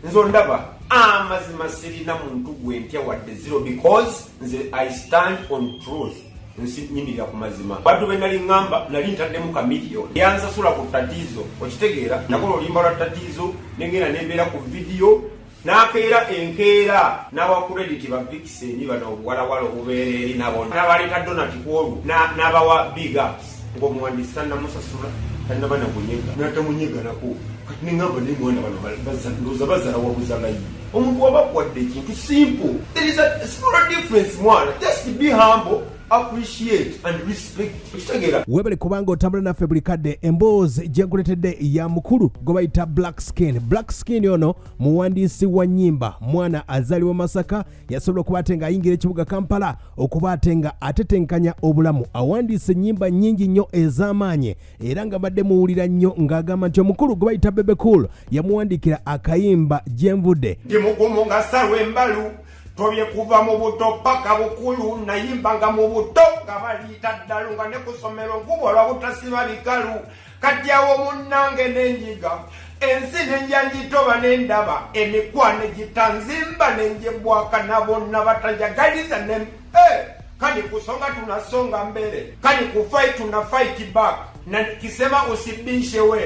Nze ondaba, amazima sirina muntu gwe ntya wadde zero, because nze I stand on truth. Nyimirira ku mazima. Bantu be nali ŋŋamba nali ntaddemu Chameleone yansasula ku Tatizo. Okitegeera? Nakola oluyimba lwa Tatizo, nengenda nembeera ku vidiyo, n'akeera enkeera n'awa credit ba vixen bano obuwalawala obubeera eri nabo, n'abaleeta donut ku olwo, n'abawa big ups, ng'omuwandiisi tannamusasula, tannaba nakunyega, n'atamunyega nako. Kati neŋŋamba, naye mwana, bano ndowooza bazala wabuzalayi. Omuntu waba akuwadde ekintu, simple, there is a small difference, mwana, just be humble, appreciate and respect. Okitegeera? Webale kubanga otambula naffe buli kadde. Emboozi gye nkuletedde ya mukulu gwe bayita Black Skin. Black Skin ono muwandiisi wa nnyimba, mwana azaalibwa Masaka, yasobola okuba ate ng'ayingira ekibuga Kampala okuba ate nga atetenkanya obulamu. Awandiise ennyimba nnyingi nnyo ez'amaanyi, era nga badde muwulira nnyo ng'agamba nti omukulu gwe bayita Bebe Cool yamuwandiikira akayimba Gyenvudde. Ndi mugumu nga salwa embalu, tobye kuva mu buto paka bukulu. Nayimbanga mu buto nga baliita ddalu, nga ne ku ssomero nkuba olwa butasiba bikalu. Kati awo munnange nenjiga ensi, nenjanjitoba, nendaba emikwano egitanzimba, nenjebwaka na bonna batanjagaliza ne Eh, kani kusonga tunasonga mbele, kani kufight tuna fight back, na nikisema usibishe we,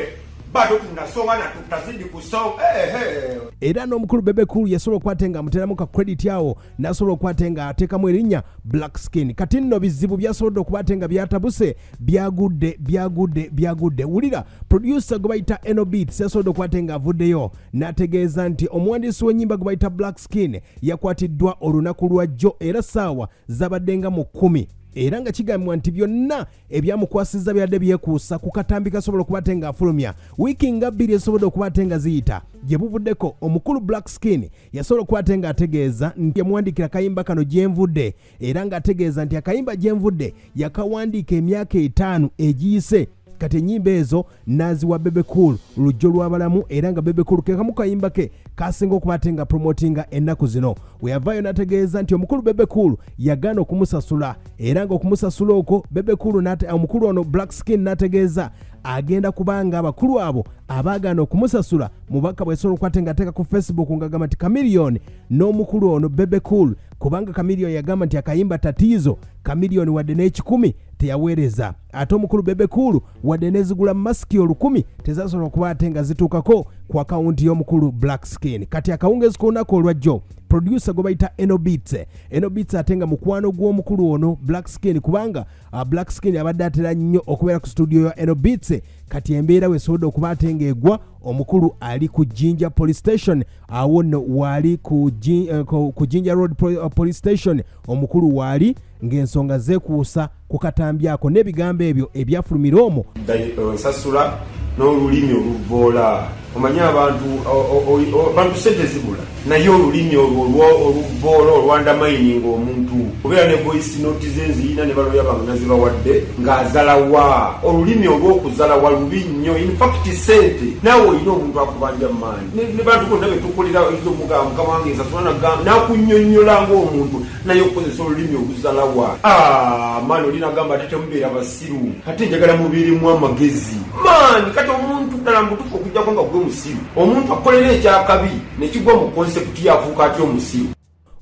bado tunasonga na tutazidi kusonga. Eh, eh. Era n'omukulu Bebe Cool yasobola okukwata nga amuteramu ka credit awo, n'asobola okukwata nga ateekamu erinnya Black Skin. Kati nno bizibu byasobodde okuba ate nga byatabuse, byagudde, byagudde, byagudde. Wulira producer gwe bayita Eno Beats yasobodde okukwata nga avuddeyo n'ategeeza nti omuwandiisi w'ennyimba gwe bayita Black Skin yakwatiddwa olunaku lwa jjo, era saawa zabadde nga mu 10, era nga kigambibwa nti byonna ebyamukwasizza byadde byekuusa ku katambi kasobola okuba ate ng'afulumya wiiki nga 2 ezisobodde okuba ate nga ziyita. Gye buvuddeko, omukulu Black Skin yasobola okuba ate ng'ategeeza nti yamuwandiikira akayimba kano Gyenvudde, era ng'ategeeza nti akayimba Gyenvudde yakawandiika emyaka 5 egiyise. Kati ennyimba ezo n'aziwa Bebe Cool, Lujjo lw'abalamu, era nga Bebe Cool ke kamu kayimba ke kasinga okuba ate nga promotinga ennaku zino. We yavaayo n'ategeeza nti omukulu Bebe Cool yagaana okumusasula, era nga okumusasula okwo Bebe Cool, omukulu ono Black Skin n'ategeeza agenda kubanga abakulu abo abaagaana okumusasula mubaka bwesobola okukwata nga ateeka ku Facebook ng'agamba nti Chameleone n'omukulu ono Bebe Cool, kubanga Chameleone yagamba nti akayimba Tatizo, Chameleone wadde n'ekikumi teyaweereza, ate omukulu Bebe Cool wadde nezigula masiki 1000 tezasobola okuba ate nga zituukako ku akawunti y'omukulu Black Skin. Kati akawungezi k'olunaku olwajjo, producer gwe bayita Eno Beats, Eno Beats ate nga mukwano gw'omukulu ono Black Skin, kubanga Black Skin abadde atera nnyo okubeera ku studio ya Eno Beats. Kati embeera wesobodde okuba ate ng'egwa, omukulu ali ku Jinja Police Station. Awo nno waali ku Jinja Road Police Station, omukulu waali ng'ensonga zeekuusa ku katambi ako n'ebigambo ebyo ebyafulumira omwo. Nsasula n'olulimi oluvoola. Omanye abantu bantu sente zibula, naye olulimi olwo oluvoola olwandamayininga omuntu obeera ne voice note ze nziyina ne baloya bange nazibawadde ng'azalawa. Olulimi olw'okuzalawa lubi nnyo. In fact, sente naawe olina omuntu akubanja mumaanyi ne bantu bonna betukolera, oyinza omugamba, "Mukama wange, nsasula," nakunnyonnyola ng'omuntu, naye okukozesa olulimi oluzalawa, ah, maani oli nagamba ate temubeera basiru, ate njagala mubeeremu amagezi maani. Kati omuntu ddala mubutuufu, okujjako nga gwe musiru, omuntu akolera ekyakabi nekigwa mu concept yafuuka atya omusiru?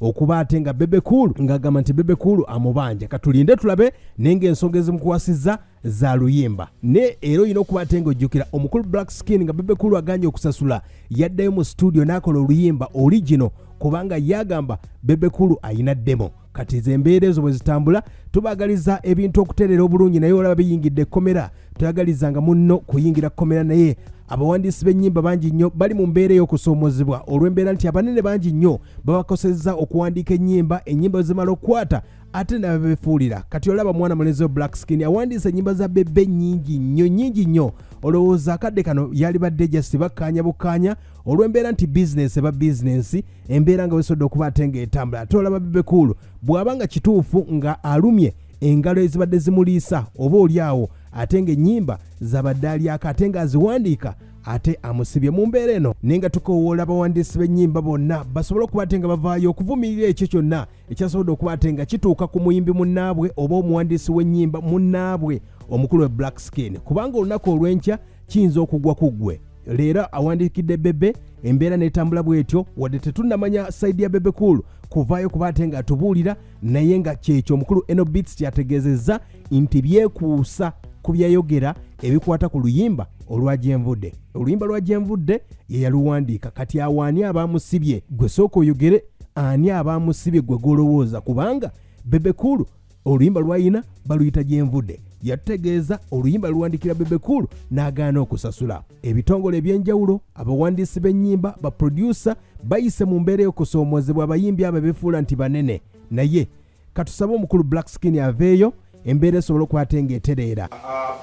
Okuba ate nga Bebe Cool ng'agamba nti Bebe Cool amubanja. Katulinde tulabe, naye ng'ensonga ezimukwasizza za luyimba. Ne era olina okuba ate ng'ojjukira omukulu Black Skin, nga Bebe Cool aganye okusasula, yaddayo mu studio n'akola oluyimba original, kubanga yagamba Bebe Cool ayina demo. Kati ze embeera ezo bwe zitambula, tubagaliza ebintu okutereera obulungi, naye olaba biyingidde ekkomera. Toyagalizanga munno kuyingira kkomera, naye abawandiisi b'ennyimba bangi nnyo bali mu mbeera ey'okusoomozebwa olw'embeera nti abanene bangi nnyo babakosezza okuwandiika ennyimba. Ennyimba zimala okukwata ate nabebefuulira. Kati olaba mwana mulenzi we Black Skin awandiisa ennyimba za Bebe nnyingi nnyo, nnyingi nnyo. Olowooza akadde kano yalibadde just bakkaanya bukkaanya olw'embeera nti bizinensi eba bizinensi, embeera nga wesodde okuba ate ng'etambula. Ate olaba Bebe Cool bw'aba nga kituufu nga alumye engalo ezibadde zimuliisa, oba oli awo ate ng'ennyimba zabadde alyako ate ng'aziwandiika, ate amusibye mu mbeera eno. Naye nga tukowoola abawandiisi b'ennyimba bonna basobole okuba ate nga bavaayo okuvumirira ekyo kyonna ekyasobodde okuba ate nga kituuka ku muyimbi munnaabwe oba omuwandiisi w'ennyimba munnaabwe omukulu we Black Skin, kubanga olunaku olw'enkya kiyinza okugwa ku ggwe. Leero awandiikidde Bebe, embeera n'etambula bw'etyo, wadde tetunnamanya side ya Bebe Cool kuvaayo kuba ate ng'atubuulira, naye nga kyekyo omukulu Eno Beats kyategeezezza nti byekuusa ku byayogera ebikwata ku luyimba olwa Gyenvudde. Oluyimba lwa Gyenvudde ye yaluwandiika. Kati awo ani abamusibye? Gwe sooka oyogere, ani abamusibye gwe gw'olowooza? Kubanga Bebe Cool oluyimba lwayina baluyita Gyenvudde, yatutegeeza oluyimba luwandikira Bebe Cool n'agaana okusasula. Ebitongole eby'enjawulo, abawandiisi b'ennyimba, baprodyusa bayise mu mbeera y'okusoomoozebwa abayimbi abo ebefuula nti banene, naye katusabe omukulu Black Skin aveeyo, embeera esobole okuba ate ng'etereera.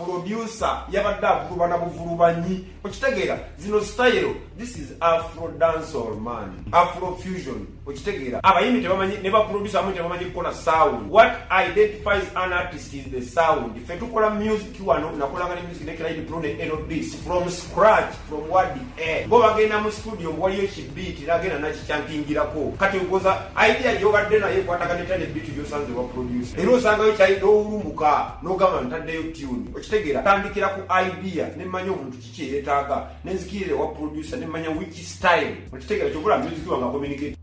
Producer yabadde avulubana buvulubanyi, okitegeera? Zino style, this is afro dancehall man, afro fusion, okitegeera? Abayimbi tebamanyi ne baproducer abamu tebamanyi kukola sound. What identifies an artist is the sound. Ffe tukola music wano, nakolanga ne music ne Clyde Pro ne NOBs from scratch, from word A. Bo bagenda mu studio, waliyo kibeat, nagenda nakikyankingirako. Kati ogoza idea gyobadde naye ekwatagana etya ne beat gyosanze wa producer? Era osangayo kyali n'owulumuka n'ogamba ntaddeyo tune, okitegeera? Tandikira ku idea, nemmanya omuntu kiki eyeetaaga, nenzikirire wa producer, nemmanya which style, okitegeera? Kyovula music wange communicate.